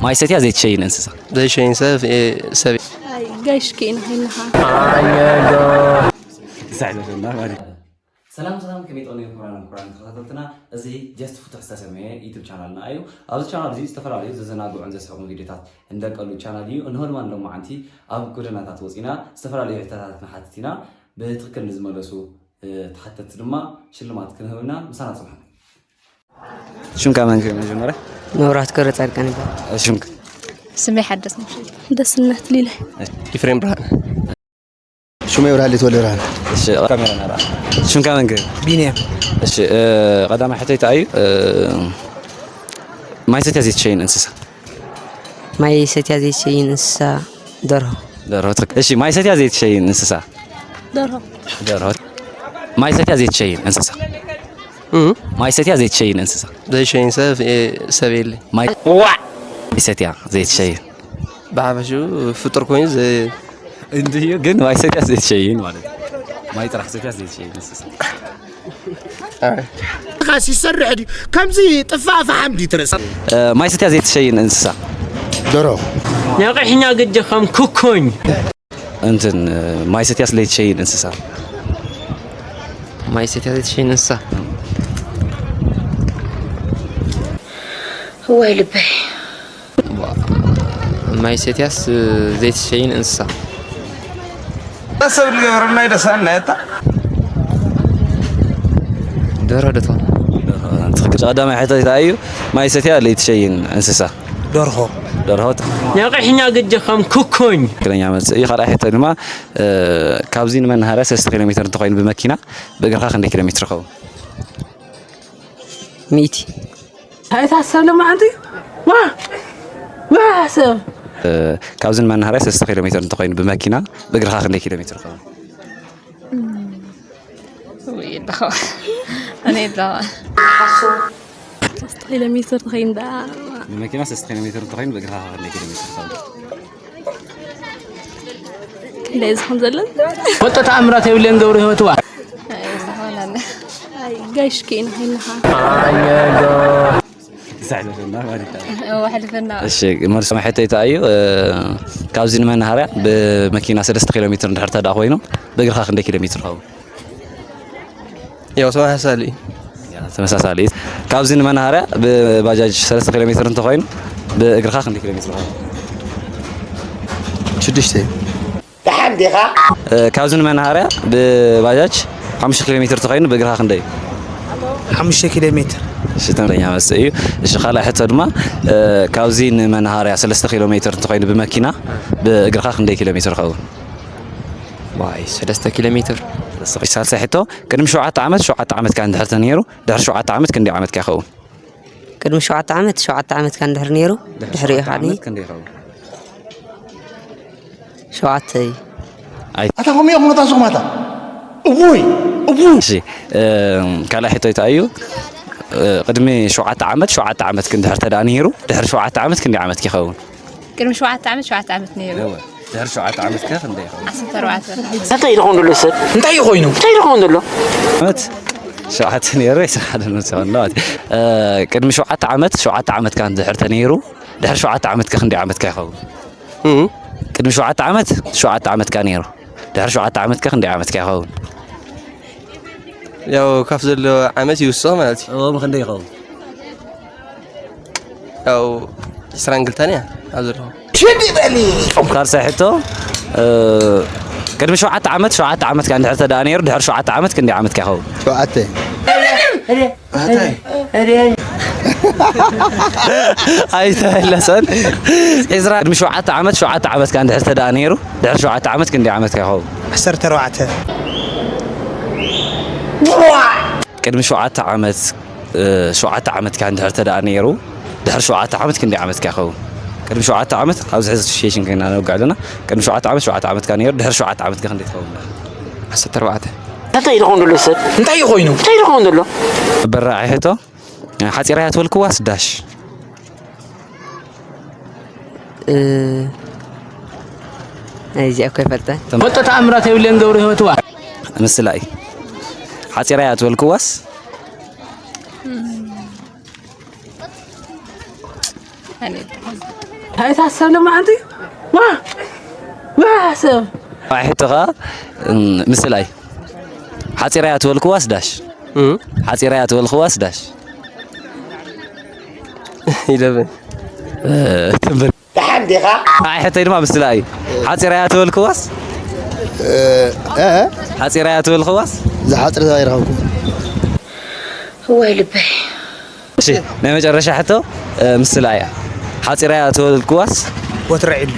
ማይ ሰትያ ዘይትሸይን እንስሳ። ዘይሸይን ሰብ፣ እ፣ ሰብ። ኣይ፣ ጋሽ ኪኢና ሂንኻ። ሰላም ሰላም፣ ከመይ ጠቕኒ ክቡራን ክቡራን ተኸታተልትና፣ እዚ ጀስት ፍቱሕ ዝተሰመየ ዩቱብ ቻናልና እዩ። ኣብዚ ቻናል እዚ ዝተፈላለዩ ዘዘናግዑን ዘስሕቑን ቪዲዮታት እንደቀሉ ቻናል እዩ። እንሆ ድማ ንሎማዓንቲ ኣብ ጎደናታት ወፂና ዝተፈላለዩ ሕቶታት ንሓትት ኢና። ብትኽክል ንዝመለሱ፣ እ፣ ተሓተትቲ ድማ ሽልማት ክንህብ ኢና። ምሳና ፅንሑ። ሽምካ መን ክብል መጀመርያ? መብራህቱ ገብረጻድቃን ይበሃል። ሽምክ? ስመይ ሓደስ ነብሲ። ደስነት ሊለ። ኤፍሬም ብርሃነ። ሽመይ ብርሃን ተወልደ ብርሃን። እሺ፣ ካሜራ ናራ። ሽምካ መን ክብል? ቢንያም። እሺ፣ እ፣ ቀዳማይ ሕቶይ እንታይ እዩ? እ፣ ማይ ሰትያ ዘይትሸይን እንስሳ። ማይ ሰትያ ዘይትሸይን እንስሳ ደርሆ። ደርሆ፣ ትክክል። እሺ፣ ማይ ሰትያ ዘይትሸይን እንስሳ። ደርሆ። ደርሆ። ማይ ሰትያ ዘይትሸይን እንስሳ። እም? ማይ ሰትያ ዘይትሸይን እንስሳ። ዘይሸይን ሰብ፣ እ፣ ሰብ የለ። ማይ፣ ዋዕ! ማይ ሰትያ ዘይትሸይን። ብሓፈሽኡ ፍጡር ኮይኑ ዘ- እንድዩ፣ ግን ማይ ሰትያ ዘይትሸይን ማለት እዩ። ማይ ጥራሕ ሰትያ ዘይትሸይን እንስሳ። ኻስ ይሰርሕ ድዩ? ከምዚ ጥፋ ፈሓም ድዩ ትረስ? እ፣ ማይ ሰትያ ዘይትሸይን እንስሳ። ደሮ። ነቒሕኛ ግዲ ከም ክኮኝ። እንትን፣ እ፣ ማይ ሰትያ ዘይትሸይን እንስሳ። ማይ ሰትያ ዘይትሸይን እንስሳ። እዋይ ልበይ። ማይ ሰትያስ ዘይትሸይን እንስሳ። ሰብ ዝገበረልና ይደሳና የታ። ደርሆ ዶ ትኾን? ትኽክል። ቀዳማይ ሕቶ እንታይ እዩ? ማይ ሰትያ ዘይትሸይን እንስሳ። ደርሆ። ደርሆ። ነቒሕኛ ግዲ ከም ክኮኝ። ትኽክለኛ መልሲ እዩ። ካልኣይ ሕቶ ድማ፣ እ፣ ካብዚ ንመናሃርያ ሰለስተ ኪሎ ሜትር እንተኾይኑ ብመኪና፣ ብእግርኻ ክንደይ ኪሎ ሜትር ይኸውን? ሚእቲ። ኣይታሰብ ለማዓንቲ። ዋ! ዋ ሰብ! እ፣ ካብዚ ንመናሃርያ ሰለስተ ኪሎ ሜትር እንተኾይኑ ብመኪና፣ ብእግርኻ ክንደይ ኪሎ ሜትር ይኸውን? ውይ፣ ኣለኹ። ኣነ ኣለኹ። ሓሱ። ሰለስተ ኪሎ ሜትር ተኸይኑ ደኣ። ብመኪና ሰለስተ ኪሎ ሜትር እንተኾይኑ ብእግርኻ ክንደይ ኪሎ ሜትር ይኸውን? ክንደይ ዝኸውን ዘሎ? ወጥታ ኣምራት የብለን ገብረ ህይወትዋ። ኣይ፣ ዝኾነ ኣለ። ኣይ፣ ጋሽ ኪኢና ሂንኻ። ኣየዶ። ክሳዕ ዘፈና ማለት እዩ። እወ፣ ኣሕልፈና። እሺ፣ መልሶም ሕቶይ እንታይ እዩ? እ፣ ካብዚ ንመናሃርያ ብመኪና ሰለስተ ኪሎ ሜትር እንድሕር ተደኣ ኮይኑ፣ ብእግርኻ ክንደይ ኪሎ ሜትር ይኸውን? ያው ተመሳሳሊ እዩ። ያ፣ ተመሳሳሊ እዩ። ካብዚ ንመናሃርያ ብባጃጅ ሰለስተ ኪሎ ሜትር እንተኾይኑ፣ ብእግርኻ ክንደይ ኪሎ ሜትር ይኸውን? ሽዱሽተ። ደሓን ዲኻ? እ፣ ካብዚ ንመናሃርያ ብባጃጅ ሓሙሽተ ኪሎ ሜትር ተኾይኑ ብእግርኻ ክንደይ? ሓሙሽተ ኪሎ ሜትር። እሺ፣ ትኽክለኛ መልሲ እዩ። እሺ፣ ካልኣይ ሕቶ ድማ፣ እ፣ ካብዚ ንመናሃርያ ሰለስተ ኪሎ ሜትር እንተኾይኑ ብመኪና ብእግርኻ ክንደይ ኪሎ ሜትር ይኸውን? ዋይ፣ ሰለስተ ኪሎ ሜትር። ሳልሳይ ሕቶ፣ ቅድሚ ሸውዓተ ዓመት ሸውዓተ ዓመትካ እንድሕር ተነይሩ፣ ድሕሪ ሸውዓተ ዓመት ክንደይ ዓመትካ ይኸውን? ቅድሚ ሸውዓተ ዓመት፣ ሸውዓተ ዓመትካ እንድሕር ነይሩ፣ ድሕሪ ድሕሪኡ ሸውዓተ ኸዓኒ ዓመት ክንደይ ይኸውን? ሸውዓተ እዩ። ኣይ። ኣታ ከምኡ እዮም ነታ ዞማታ። እውይ፣ እውይ። እሺ፣ እ፣ ካልኣይ ሕቶ እንታይ እዩ? እ፣ ቅድሚ ሸውዓተ ዓመት፣ ሸውዓተ ዓመት ክንድሕር ተደኣ ነይሩ፣ ድሕሪ ሸውዓተ ዓመት ክንደይ ዓመት ይኸውን? ቅድሚ ሸውዓተ ዓመት፣ ሸውዓተ ዓመት ነይሩ። እወ። ድሕሪ ሸውዓተ ዓመት ከ ክንደይ ይኸውን? ዓሰርተ ኣርባዕተ። እንታይ ይኸውን ዘሎ ሰብ? እንታይ ይኾይኑ? እንታይ ይኸውን ዘሎ? ዓመት ሸውዓተ ነይሩ፣ ወይ ሓደ ነው ሰው ነው። እ፣ ቅድሚ ሸውዓተ ዓመት፣ ሸውዓተ ዓመት ካን ድሕር ተነይሩ፣ ድሕሪ ሸውዓተ ዓመት ከ ክንደይ ዓመት ከ ይኸውን? እም። ቅድሚ ሸውዓተ ዓመት፣ ሸውዓተ ዓመት ካ ነይሩ። ድሕሪ ሸውዓተ ዓመት ከ ክንደይ ዓመት ከ ይኸውን? ያው፣ ካብ ዘሎ ዓመት ይውስኽ ማለት እዩ። እዎ፣ ክንደይ ይኸውን? ያው፣ ዕስራን ክልተን እያ ኣብ ዘለኹ። ሽዲ በሊ! ካልሳይ ሕቶ፣ እ፣ ቅድሚ ሸውዓተ ዓመት፣ ሸውዓተ ዓመት ካ እንድሕር ተደኣ ነይሩ፣ ድሕሪ ሸውዓተ ዓመት ክንደይ ዓመት ካ ይኸውን? ሸውዓተ። ኣታይ። ኣይተመለሰን። ዕስራ፣ ቅድሚ ሸውዓተ ዓመት፣ ሸውዓተ ዓመት ካ እንድሕር ተደኣ ነይሩ፣ ድሕሪ ሸውዓተ ዓመት ክንደይ ዓመት ካ ይኸውን? ዓሰርተ ኣርባዕተ። ቅድሚ ሸውዓተ ዓመት፣ እ፣ ሸውዓተ ዓመት ካ እንድሕር ተደኣ ነይሩ፣ ድሕሪ ሸውዓተ ዓመት ክንደይ ዓመት ካ ይኸውን? ቅድሚ ሸውዓተ ዓመት፣ ኣብዚ ሕዚ ሲቹዌሽን ኮይና ነውግዕ ኣለና። ቅድሚ ሸውዓተ ዓመት፣ ሸውዓተ ዓመት ካ ነይሩ፣ ድሕሪ ሸውዓተ ዓመት ካ ክንደይ ትኸውን? ዓሰርተ ኣርባዕተ። እንታይ ይኸውን ዘሎ ሰብ? እንታይ ይኾይኑ? እንታይ ይኸውን ዘሎ? በራዒ ሕቶ፣ ሓፂር እያ ትበልክዋስ ዳሽ? እ፣ እዚኣ እኮ ይፈልጣ። ወጥታ ኣምራት የብለን ገብረ ህይወትዋ። ምስላ እዩ። ሓፂር እያ ትበልክዋስ? እኔ እንታይ ታሰለ መዓልቲ? ዋ! ዋ ሰብ! ኣይ፣ ሕቶ ኸዓ፣ እም፣ ምስላይ። ሓፂር እያ ትበልክዋስ ዳሽ? እም? ሓፂር እያ ትበልክዋስ ዳሽ? ኢለበ። እ፣ ትንብር። ደሓን ዲኻ? ኣይ፣ ሕቶይ ድማ ምስላ እዩ። ሓፂር እያ ትበልክዋስ? እ፣ እ? ሓፂር እያ ትበልክዋስ? ዝሓፅር ኣይረኸብኩ። እዋይ ልበይ። እሺ፣ ናይ መጨረሻ ሕቶ፣ እ፣ ምስላ እያ። ሓፂር እያ ትበልክዋስ? ወትረ ዒሉ።